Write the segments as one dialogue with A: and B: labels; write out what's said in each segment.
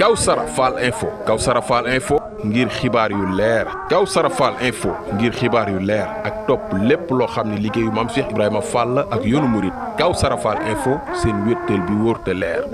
A: Kawsara Fall info Kawsara Fall info ngir xibaar yu leer Kawsara Fall info ngir xibaar yu leer ak topp lépp loo xam ne liggéeyu maam Cheikh Ibrahima Fall la ak yoonu murit Kawsara Fall info seen wéttal bi wóor te leer.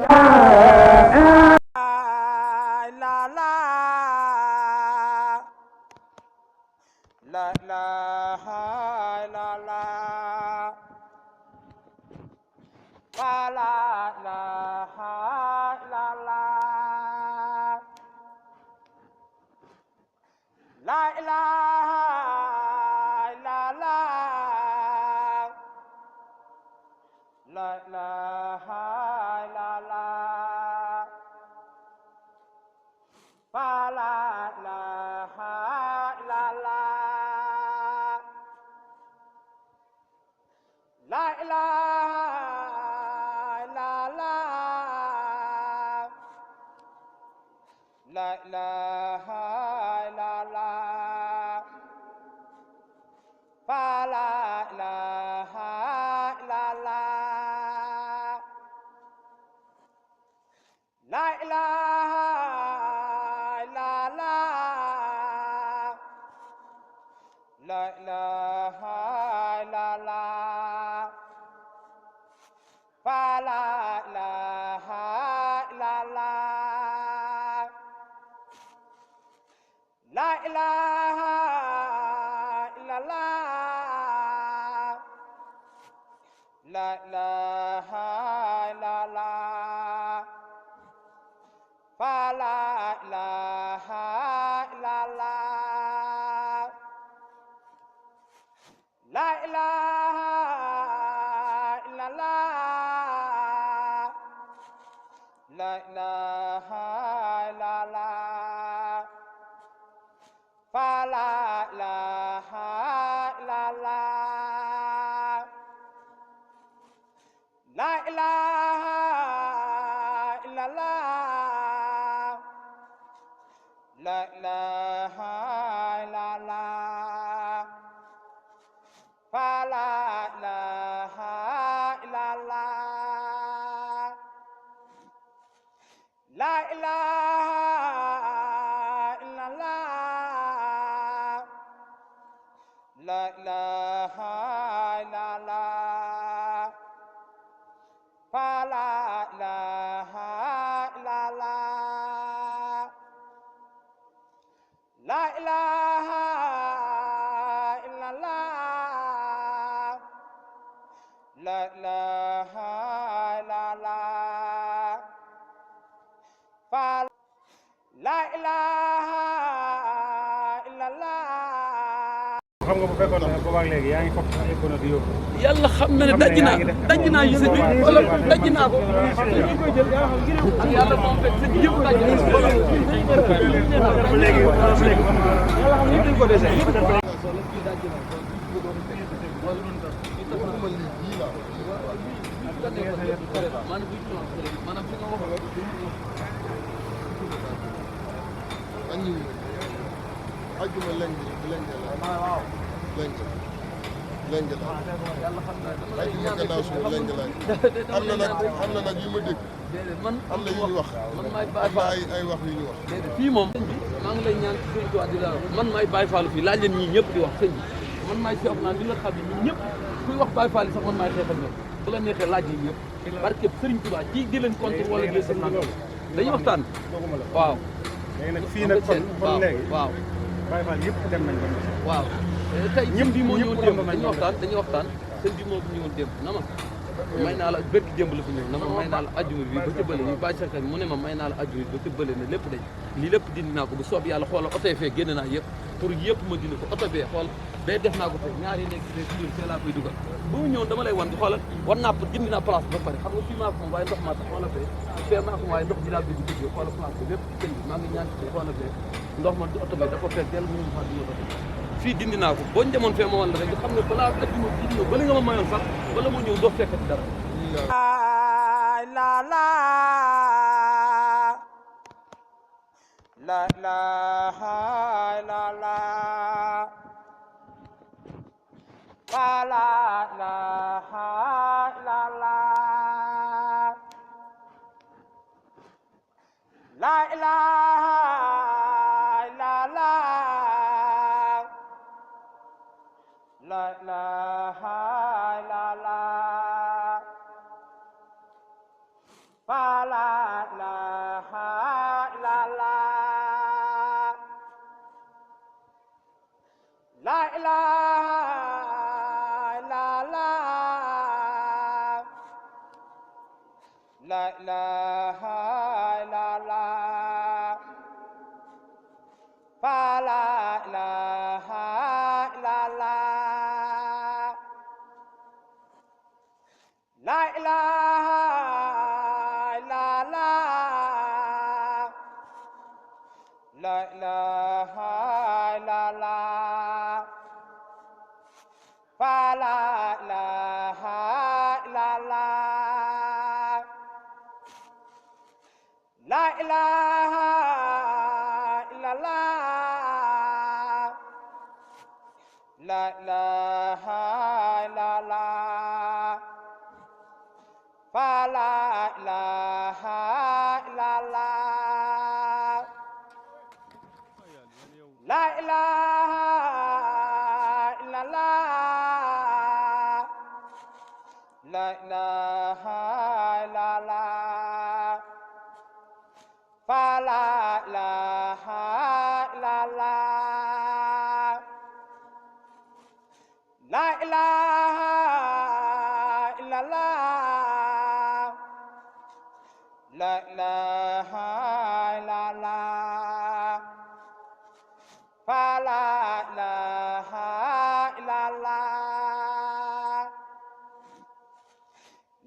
B: xam nga bu fekkoon ne boobaag léegi yaa ngi foog sax yëpp na di yóbbu.
C: yàlla xam na ne daj naa yi sëñ bi wala daj naa ko. ak yàlla moom fekk sëñ bi yëpp daj naa ko.
B: léegi yàlla xam ne dañ ko dese.
D: ajjuma lenj la ajjuma gannaaw suba lenj la am na nag yu ma dégg am na yu ñu wax am na ay wax yu ñu wax
C: fii moom sëñ bi maa ngi lay ñaan ci sëñ Tuubaa di la man maay Baye Fall fii laaj leen ñii ñëpp di wax sëñ bi man maay Cheikh naa li nga xam ne ñii ñëpp kuy wax Baye Fall yi sax man maay xeexal ñoom bu la neexee laaj yi ñëpp parce que sëriñ Tuubaa ci di leen contre wala di leen naan dañuy waxtaan waaw
B: léegi nag fii nag kon léegi
C: waaw
B: Baye Fall yëpp dem nañ ko
C: waaw tey ñëm bi moo ñëwoon démb dañuy waxtaan sëñ bi moo ñëwoon démb na ma may naa la bërki démb la fi ñëw na ma may naa la ajjuma bi ba ca bële ñu bàyyi sa mu ne ma may naa la ajjuma bi ba ca bële ne lépp dañ lii lépp dindi naa ko bu soob yàlla xoolal oto fee génn naa yëpp pour yëpp ma dindi ko oto bee xool bee def naa ko fee ñaari nekk fee laa koy dugal bu mu ñëwoon dama lay wan di xoolal war naa dindi naa place ba pare xam nga fii maa ko moom waaye ndox maa tax xoolal fee maa ko waaye ndox bi laa dugg dugg xoolal place bi lépp sëñ bi maa ngi ñaan ci xoolal fee ndox ma oto bee dafa fekk del mënu ma dindi oto fii dindi naa ko boo ñu demoon fee ma wan la rek xam ne balaa ajjuma bi ñëw bala nga ma mayoon sax bala moo ñëw doo fekkati dara
E: la la la ilaha illallah la ilaha illallah La ilaha illallah. La ilaha illallah. Fa la ilaha illallah. La ilaha illallah. La ilaha illallah. Fa la ilaha illallah. La ilaha illallah. La ilaha illallah. Fa la ilaha illallah. La ilaha illallah. La ilaha illallah. Fa la ilaha illallah. La ilaha illallah. La ilaha illallah. Fa la ilaha illallah. La ilaha illallah. La ilaha illallah. Fa la ilaha illallah.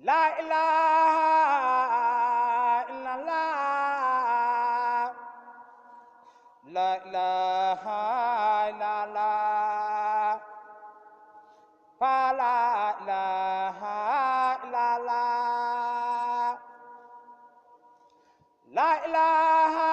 E: La ilaha illallah. La ilaha illallah. Fa la ilaha illallah. La ilaha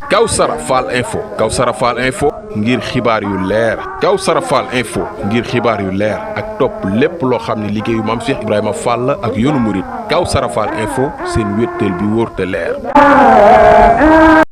A: Kawsara Fall Info Kawsara Fall Info ngir xibaar yu leer Kawsara Fall Info ngir xibaar yu leer ak topp lépp loo xam ne liggéeyu Maam Cheikh Ibrahima Fall ak yoonu murit Kawsara Fall Info seen wéttal bi wóor te leer